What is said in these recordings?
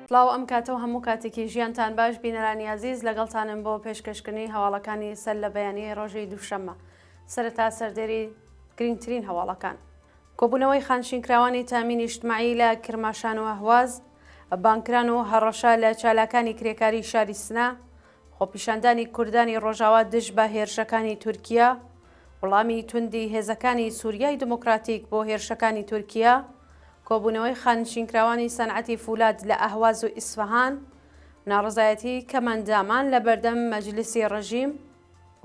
سڵاو ئەم کاتە و هەموو کاتێکی ژیانتان باش بینەرانی ئازیز لەگەڵتانم بۆ پێشکەشکردنی هەواڵەکانی سەر لە بەیانی ڕۆژی دووشەممە سەرەتا سەردێری گرنگترین هەواڵەکان. کۆبوونەوەی خانشینکراوانی تامینی ئیجتماعی لە کرماشان و ئەهواز، بانگکران و هەڕەشە لە چالاکانی کرێکاری شاری سنە، خۆپیشاندانی کوردانی ڕۆژاوا دژ بە هێرشەکانی تورکیە، وڵامی توندی هێزەکانی سوریای دموکراتیک بۆ هێرشەکانی تورکیە، کۆبوونەوەی خانشینکراوانی سەنعەتی فولاد لە ئەهواز و ئیسفەهان، ناڕەزایەتی کەمئەندامان لە بەردەم مەجلیسی ڕژیم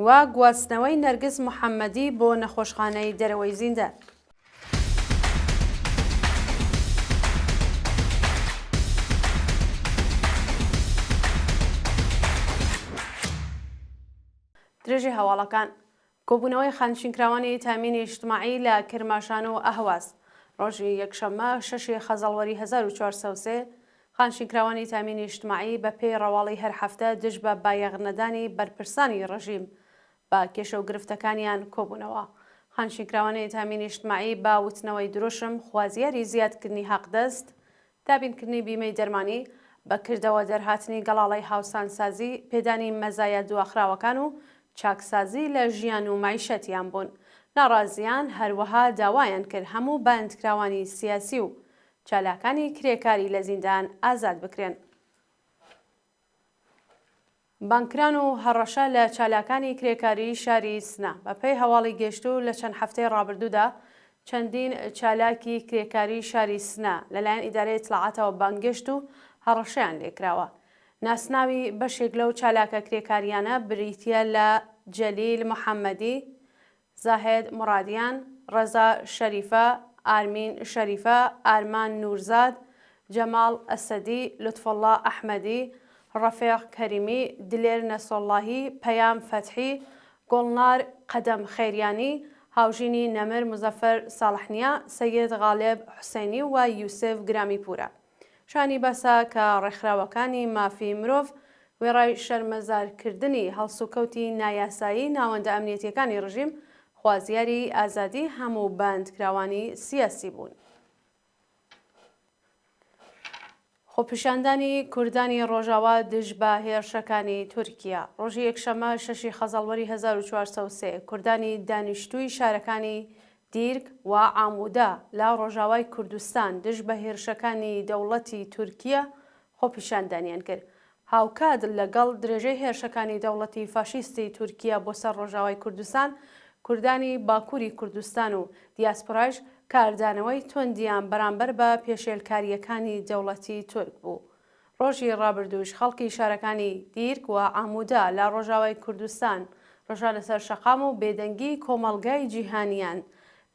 و گواستنەوەی نەرگس محەممەدی بۆ نەخۆشخانەی دەرەوەی زیندان. درێژەی هەواڵەکان کۆبوونەوەی خانشینکراوانی تامینی ئیجتماعی لە کرماشان و ئەهواز ڕۆژی یەکشەممە شەشی خەزەڵوەری 1403 خانشینکراوانی تامینی ئیجتماعی بە پێی ڕەواڵی هەر هەفتە دژ بە بایەخنەدانی بەرپرسانی ڕژیم بە کێشە و گرفتەکانیان کۆبوونەوە. خانشینکراوانی تامینی ئیجتماعی بە وتنەوەی دروشم خوازیاری زیادکردنی حەقدەست، دابینکردنی بیمەی دەرمانی، بە کردەوە دەرهاتنی گەڵاڵەی هاوسانسازی، پێدانی مەزایا دواخراوەکان و چاکسازی لە ژیان و مەعیشەتیان بوون. ناڕازییان هەروەها داوایان کرد هەموو بەندکراوانی سیاسی و چالاکانی کرێکاری لە زیندان ئازاد بکرێن. بانگکران و هەڕەشە لە چالاکانی کرێکاریی شاری سنە. بە پێی هەواڵی گەیشتوو لە چەند هەفتەی ڕابردوودا چەندین چالاکی کرێکاریی شاری سنە لەلایەن ئیدارەی ئیتڵاعاتەوە بانگێشت و هەڕەشەیان لێکراوە. ناسناوی بەشێک لەو چالاکە کرێکارییانە بریتییە لە جەلیل محەممەدی، زاهێد موڕادیان، ڕەزا شەریفە، ئارمین شەریفە، ئارمان نوورزاد، جەماڵ ئەسەدی، لوتفوڵڵا ئەحمەدی، ڕەفێق کەریمی، دلێر نەسۆڵڵاهی، پەیام فەتحی، گوڵنار قەدەم خەیریانی، هاوژینی نەمر موزەفەر ساڵحنیا، سەید غالب حوسێنی و یوسف گرامیپوورە. شایانی باسە کە ڕێکخراوەکانی مافی مرۆڤ وێڕای شەرمەزارکردنی هەڵسوکەوتی نایاسایی ناوەندە ئەمنیەتییەکانی ڕژیم، خوازیاری ئازادی هەموو بەندکراوانی سیاسی بوون. خۆپیشاندانی کوردانی ڕۆژاوا دژ بە هێرشەکانی تورکیا ڕۆژی یەکشەممە شەشی خەزەڵوەری 1403 کوردانی دانیشتووی شارەکانی دیرک و عامودا لە ڕۆژاوای کوردستان دژ بە هێرشەکانی دەوڵەتی تورکیە خۆپیشاندانیان کرد. هاوکات لەگەڵ درێژەی هێرشەکانی دەوڵەتی فاشیستی تورکیە بۆ سەر ڕۆژاوای کوردستان، کوردانی باکووری کوردستان و دیاسپۆرایش کاردانەوەی توندیان بەرامبەر بە پێشێلکارییەکانی دەوڵەتی تورک بوو. ڕۆژی ڕابردووش خەڵکی شارەکانی دیرک و عامودا لە ڕۆژاوای کوردستان ڕژانە سەر شەقام و بێدەنگی کۆمەڵگای جیهانیان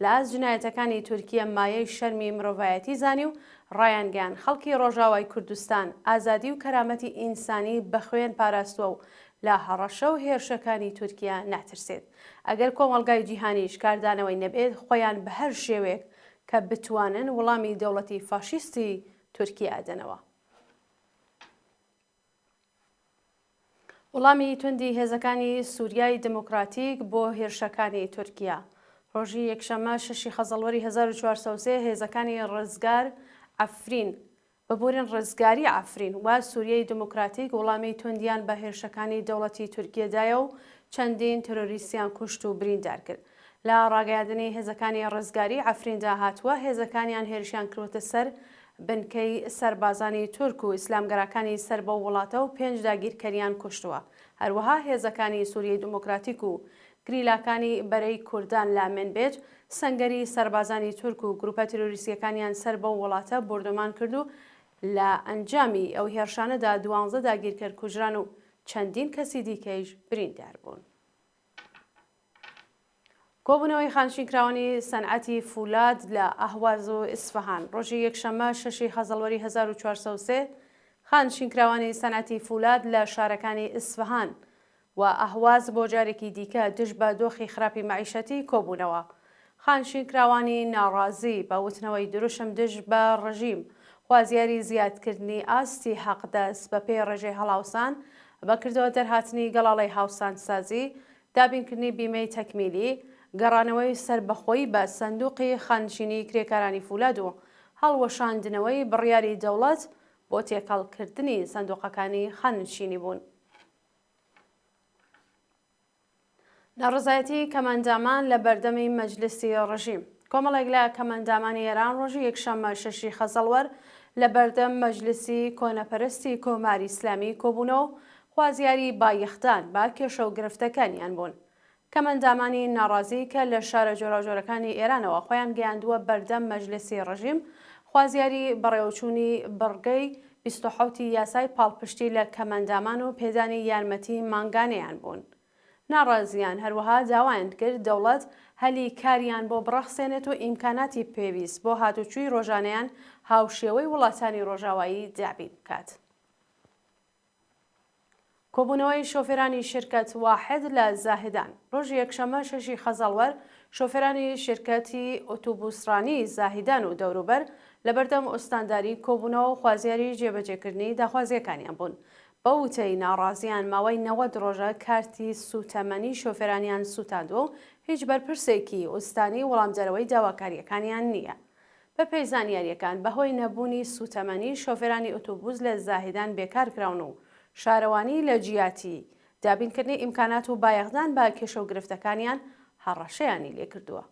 لە ئاست جنایەتەکانی تورکیە مایەی شەرمی مرۆڤایەتی زانی و ڕایانگەیاند خەڵکی ڕۆژاوای کوردستان ئازادی و کەرامەتی ئینسانی بە خوێن پاراستوە و لە هەڕەشە و هێرشەکانی تورکیە ناترسێت ئەگەر کۆمەڵگای جیهانیش کاردانەوەی نەبێت خۆیان بە هەر شێوەیەک کە بتوانن وڵامی دەوڵەتی فاشیستی تورکیە ئەدەنەوە. وڵامی توندی هێزەکانی سوریای دموکراتیک بۆ هێرشەکانی تورکیا. ڕۆژی یەکشەممە شەشی خەزەڵوەری 1403 هێزەکانی ڕزگار عەفرین ببورن ڕزگاری عەفرین و سوریای دموکراتیک وڵامی توندیان بە هێرشەکانی دەوڵەتی تورکیە دایە و چەندین ترۆریستیان کوشت و بریندار کرد. لە ڕاگەیاندنی هێزەکانی ڕزگاری عەفریندا هاتووە، هێزەکانیان هێرشیان کردووەتە سەر بنکەی سەربازانی تورک و ئیسلامگەراکانی سەر بەو وڵاتە و پێنج داگیرکەریان کوشتووە. هەروەها هێزەکانی سوریەی دیموکراتیک و گریلاکانی بەرەی کوردان لە منبج سەنگەری سەربازانی تورک و گروپە تیرۆریستییەکانیان سەر بەو وڵاتە بۆردومان کرد و لە ئەنجامی ئەو هێرشانەدا دوانزە داگیرکەر کوژران و چەندین کەسی دیکەیش بریندار بوون. کۆبوونەوەی خانشینکراوانی سەنعەتی فولاد لە ئەهواز و ئیسفەهان ڕۆژی یەکشەممە شەشی خەزەڵوەری 1403 خانشینکراوانی سەنعەتی فولاد لە شارەکانی ئیسفەهان و ئەهواز بۆ جارێکی دیکە دژ بە دۆخی خراپی مەعیشەتی کۆبوونەوە. خانشینکراوانی ناڕازی بە وتنەوەی دروشم دژ بە ڕژیم، خوازیاری زیادکردنی ئاستی حەقدەست بە پێی ڕێژەی هەڵاوسان، بە کردەوە دەرهاتنی گەڵاڵەی هاوسانسازی، دابینکردنی بیمەی تەکمیلی، گەڕانەوەی سەربەخۆیی بە سەندوقی خانشینی کرێکارانی فولاد و هەڵوەشاندنەوەی بڕیاری دەوڵەت. بۆ تێکەڵکردنی سندوقەکانی خانەنشینی بوون. ناڕەزایەتی کەمئەندامان لە بەردەمی مەجلسی ڕژیم. کۆمەڵێک لە کەمئەندامانی ئێران ڕۆژی یەکشەممە شەشی خەزەڵوەر لە بەردەم مەجلسی کۆنەپەرستی کۆماری ئیسلامی کۆبوونەوە و خوازیاری بایەخدان بە کێشە و گرفتەکانیان بوون. کەمئەندامانی ناڕازی کە لە شارە جۆراوجۆرەکانی ئێرانەوە خۆیان گەیاندووە بەردەم مەجلسی ڕژیم، خوازیاری بەڕێوەچوونی بڕگەی 27 ی یاسای پاڵپشتی لە کەمئەندامان و پێدانی یارمەتی مانگانەیان بوون. ناڕازییان هەروەها داوایان کرد دەوڵەت هەلی کاریان بۆ بڕەخسێنێت و ئیمکاناتی پێویست بۆ هاتوچووی ڕۆژانەیان هاوشێوەی وڵاتانی ڕۆژاوایی دابین بکات. کۆبوونەوەی شۆفێرانی شیرکەت واحد لە زاهدان ڕۆژی یەکشەممە شەشی خەزەڵوەر شۆفێرانی شیرکەتی ئۆتوبوسڕانی زاهیدان و دەوروبەر لەبەردەم ئوستانداری کۆبوونەوە و خوازیاری جێبەجێکردنی داخوازییەکانیان بوون. بەو وتەی ناڕازیان ماوەی 90 ڕۆژە کارتی سووتەمەنی شۆفێرانیان سووتاندووە و هیچ بەرپرسێکی ئوستانی وەڵامدەرەوەی داواکارییەکانیان نییە. بەپێی زانیارییەکان، بەهۆی نەبوونی سووتەمەنی، شۆفێرانی ئۆتۆبوس لە زاهیدان بێکار کراون و شارەوانی لە جیاتی دابینکردنی ئیمکانات و بایەخدان بە کێشە و گرفتەکانیان، هەڕەشەیانی لێکردووە.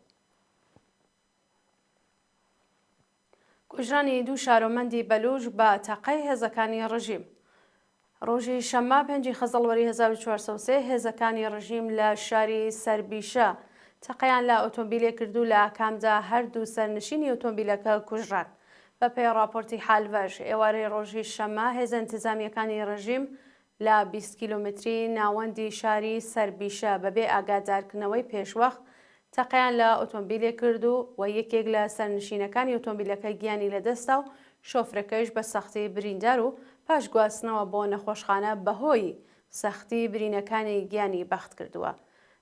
کوژرانی دوو شارۆمەندی بەلووچ بە تەقەی هێزەکانی ڕژیم. ڕۆژی شەممە پێنجی خەزەڵوەری 1403 هێزەکانی ڕژیم لە شاری سەربیشە تەقەیان لە ئۆتۆمبیلێک کرد و لە ئاکامدا هەردوو سەرنشینی ئۆتۆمبیلەکە کوژران. بەپێی ڕاپۆرتی حالڤەش، ئێوارەی ڕۆژی شەممە هێزە ئینتزامییەکانی ڕژیم لە 20 کیلۆمەتری ناوەندی شاری سەربیشە بەبێ ئاگادارکردنەوەی پێشوەخت تەقەیان لە ئۆتۆمبیلێک کرد و و یەکێک لە سەرنشینەکانی ئۆتۆمبیلەکە گیانی لەدەستدا و شۆفرەکەیش بە سەختی بریندار و پاش گواستنەوە بۆ نەخۆشخانە بەهۆی سەختی برینەکانی گیانی بەخت کردووە.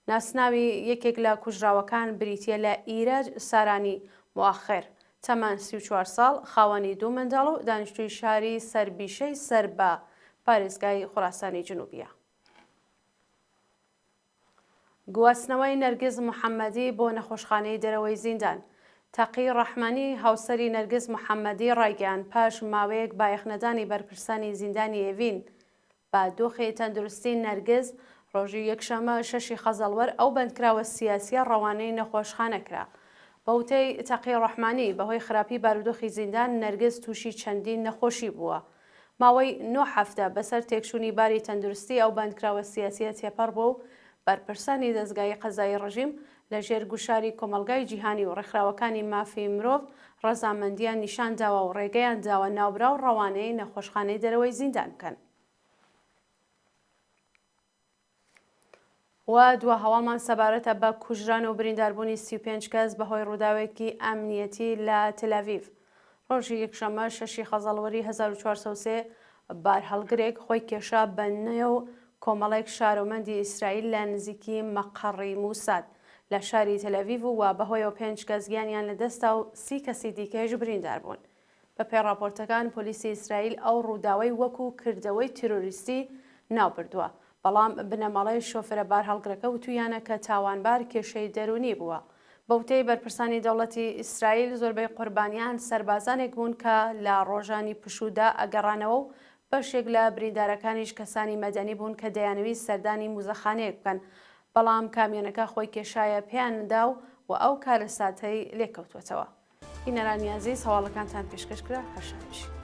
ناسناوی یەکێک لە کوژراوەکان بریتییە لە ئیرەج سارانی موئەخر، تەمەن 34 ساڵ، خاوەنی دوو منداڵ و دانیشتووی شاری سەربیشەی سەر بە پارێزگای خوراسانی جنوبییە. گواستنەوەی نەرگس محەممەدی بۆ نەخۆشخانەی دەرەوەی زیندان. تەقی ڕەحمانی، هاوسەری نەرگس محەممەدی ڕایگەیاند، پاش ماوەیەک بایەخنەدانی بەرپرسانی زیندانی ئێڤین بە دۆخی تەندروستی نەرگس، ڕۆژی یەکشەممە شەشی خەزەڵوەر ئەو بەندکراوە سیاسییە ڕەوانەی نەخۆشخانە کرا. بە وتەی تەقی ڕەحمانی، بەهۆی خراپی بارودۆخی زیندان، نەرگس تووشی چەندین نەخۆشی بووە. ماوەی نۆ هەفتە بەسەر تێکچوونی باری تەندروستی ئەو بەندکراوە سیاسییە تێپەڕ بووە و بەرپرسانی دەزگایی قەزایی ڕژیم لە ژێر گوشاری کۆمەڵگای جیهانی و ڕێکخراوەکانی مافی مرۆڤ ڕەزامەندییان نیشان داوە و ڕێگەیان داوە ناوبراو ڕەوانەی نەخۆشخانەی دەرەوەی زیندان بکەن. و دوا هەواڵمان سەبارەتە بە کوژران و برینداربوونی 35 کەس بەهۆی ڕووداوێکی ئەمنیەتی لە تەلئەڤیڤ. ڕۆژی یەکشەممە شەشی خەزەڵوەری 1403 بارهەڵگرێک خۆی کێشا بە نێو کۆمەڵێک شارۆمەندی ئیسرائیل لە نزیکی مەقەڕی موساد لە شاری تەلئەڤیڤ و بەهۆیەوە پێنج کەس گیانیان لەدەستدا و سی کەسی دیکەیش بریندار بوون. بەپێی ڕاپۆرتەکان پۆلیسی ئیسرائیل ئەو ڕووداوەی وەکو کردەوەی تیرۆریستی ناوبردووە، بەڵام بنەماڵەی شۆفێرە بارهەڵگرەکە وتوویانە کە تاوانبار کێشەی دەروونی بووە. بە وتەی بەرپرسانی دەوڵەتی ئیسرائیل زۆربەی قوربانیان سەربازانێک بوون کە لە ڕۆژانی پشوودا ئەگەڕانەوە و بەشێک لە بریندارەکانیش کەسانی مەدەنی بوون کە دەیانەویست سەردانی موزەخانەیەک بکەن، بەڵام کامیۆنەکە خۆی کێشایە پێیاندا و ئەو کارەساتەی لێکەوتووەتەوە. بینەرانی ئازیز هەواڵەکانتان پێشکەش کرا هەر شاد بژین.